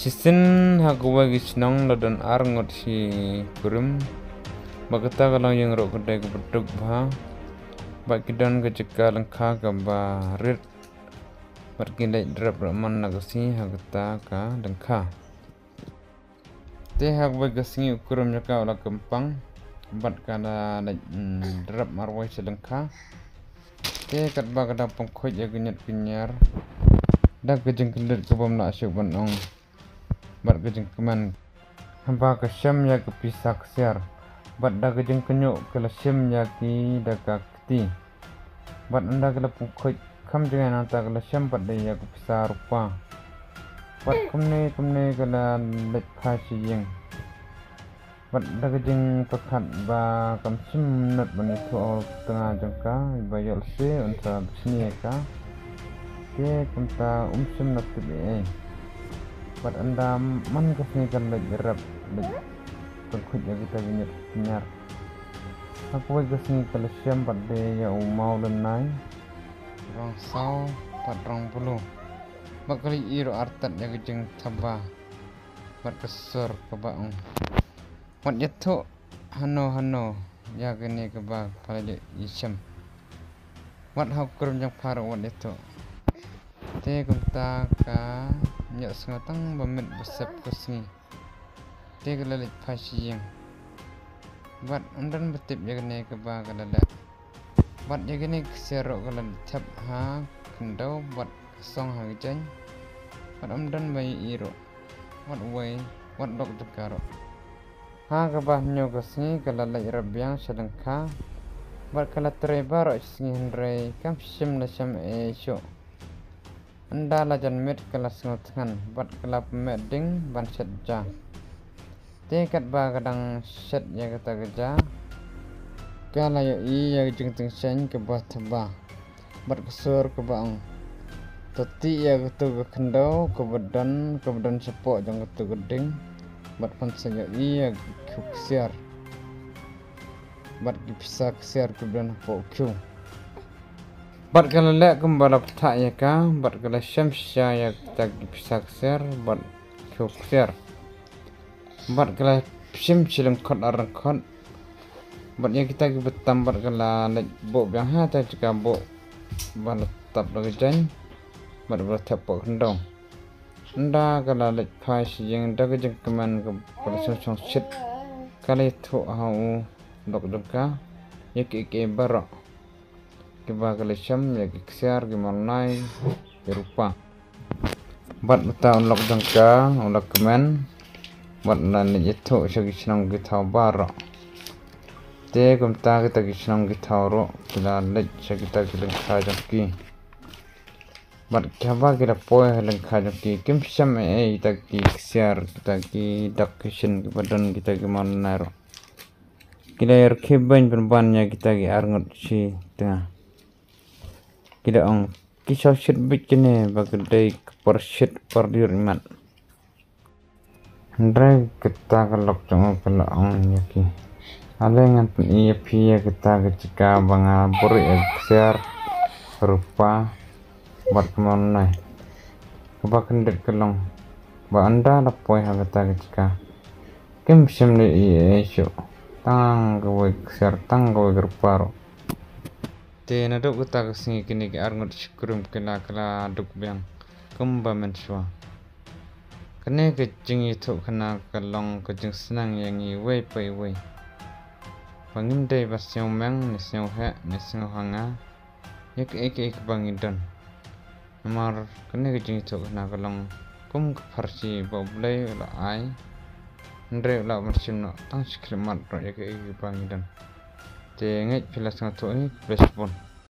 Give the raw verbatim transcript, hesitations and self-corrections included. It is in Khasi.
Shisien ha kawei ka shnong la don ar ngut shi kurim. Bad kata ka longïing ruh ka dei kaba duk bha. Bad ki don ka jaka lyngkha kaba rit. Bad ki leit rep rep man la ka sngi ha kata ka lyngkha. Te ha kawei ka sngi u kurim jaka u la kyrpang. Bad ka la leit, mm, rep marwei sha lyngkha. Te katba ka dang pynkhuid ïa ka ñiut ka ñiar, da ka jingkyndit ka bym lah shuh ban ong. Bad ka jingkmen, haba ka shem ïa ka pisa ksiar. Bad da ka jingkynñiuh ka la shim ïa ki da ka kti. Bad ynda ka la pynkhuid kham jngai nangta ka la shem pat de ïa ka pisa rupa. Bad kumne kumne ka la leit phai sha ïing. Bad da ka jingpyrkhat ba kam shym nud ban ïathuh ha u tnga jong ka, ba ïoh lehse un sa bishni ïa ka. Te kumta um shym la tip ei ei. Bad ynda man ka sngi ka leit rep, leit pynkhuid ïa kita ki ñiut ki ñiar. Ha kawei ka sngi ka la shem pat de ïa u maw lynnai. Rong saw bad rong blue. Bad ka la ïohi ruh artat ïa ka jingthaba. Bad ka sur kaba ong. Wat ïathuh hano hano ïa kane kaba pha la ïohi shem. Wat ha u kurim jong pha ruh wat ïathuh. Te kumta ka ïohsngew tang ba miet ba sep ka sngi. Te ka la leit phai sha ïing. Bad ym don ba tip ïa kane kaba ka la leh. Bad ïa kane ka ksiar ruh ka la thep ha khyndew bad ka song ha ka jaiñ. Bad ym don ba ïohi ruh. Wat wei, wat lok jong ka ruh. Ha kaba hynñiew ka sngi ka la leit rep biang sha lyngkha. Bad ka la trei baroh shi sngi hynrei kam shym la shem ei ei shuh. Ynda la jan miet ka la sngew thngan bad ka la pynmeh ding ban shet ja. Te katba ka dang shet ïa kata ka ja, ka la ïohi ïa ka jingtyngshaiñ kaba thaba bad ka sur kaba ong. To tih ïa katu ka khyndew kaba don, kaba don shapoh jong katu ka ding. Bad phan sa ïohi ïa ki khiew ksiar. Bad ki pisa ksiar kiba don hapoh u khiew. Bad ka la leh kumba la pynthah ïa ka, bad ka la shem shisha ïa kita ki pisa ksiar bad khiew ksiar. Bad ka la shim shi lyngkhot ar lyngkhot. Bad ïa kita kiba tam bad ka la leit buh biang ha ta jaka buh ba la tap da ka jaiñ. Bad ba la thep hapoh khyndew. Ynda ka la leit phai sha ïing da ka jingkmen kaba la shong shong shit. Ka la ïathuh ha u lok jong ka ïa kiei kiei baroh. Kiba ka la shem ïa ki ksiar, ki mawnai, ki rupa. Bad uta u lok jong ka u la kmen. Bad u la leit ïathuh sha ki shnong ki thaw baroh. Te kumta kita ki shnong ki thaw ruh ki la leit sha kita ki lyngkha jong ki. Bad haba ki la poi ha lyngkha jong ki kim shem ei ei kita ki ksiar, kita ki dak ki shin kiba don kita ki mawnai ruh. Ki la ïarkhie beiñ pynban ïa kita ki arngut shi tnga. Ki la ong ki shah shit beit kine ba ka dei ka por shit por dier imat. Hynrei kata ka lok jong u ka la ong ïa ki. Ale ngan pyni ïa phi ïa kata ka jaka ba nga buh ïa ka ksiar, rupa, bad ka mawnai. Kaba kyndit ka long ba ynda la poi ha kata ka jaka. Kim shym la ïohi ei ei shuh. Tang kawei ka ksiar, tang kawei ka rupa ruh. Te naduh kata ka sngi kine ki arngut shi kurim ki la kylla duk biang kumba mynshuwa. Kane ka jingïathuhkhana ka long ka jingsneng ïa ngi iwei pa iwei. Ba ngim dei ban sngew meng ne sngew heh ne sngew ha nga ïa kaei kaei kaba ngi don. Namar kane ka jingïathuhkhana ka long kum ka pharshi ba U Blei u la ai. Hynrei u lah ban shim noh tang shi khyllipmat ruh ïa kaei kaei kaba ngi don. Te ngeit phi la sngewthuh hi, khublei shibun.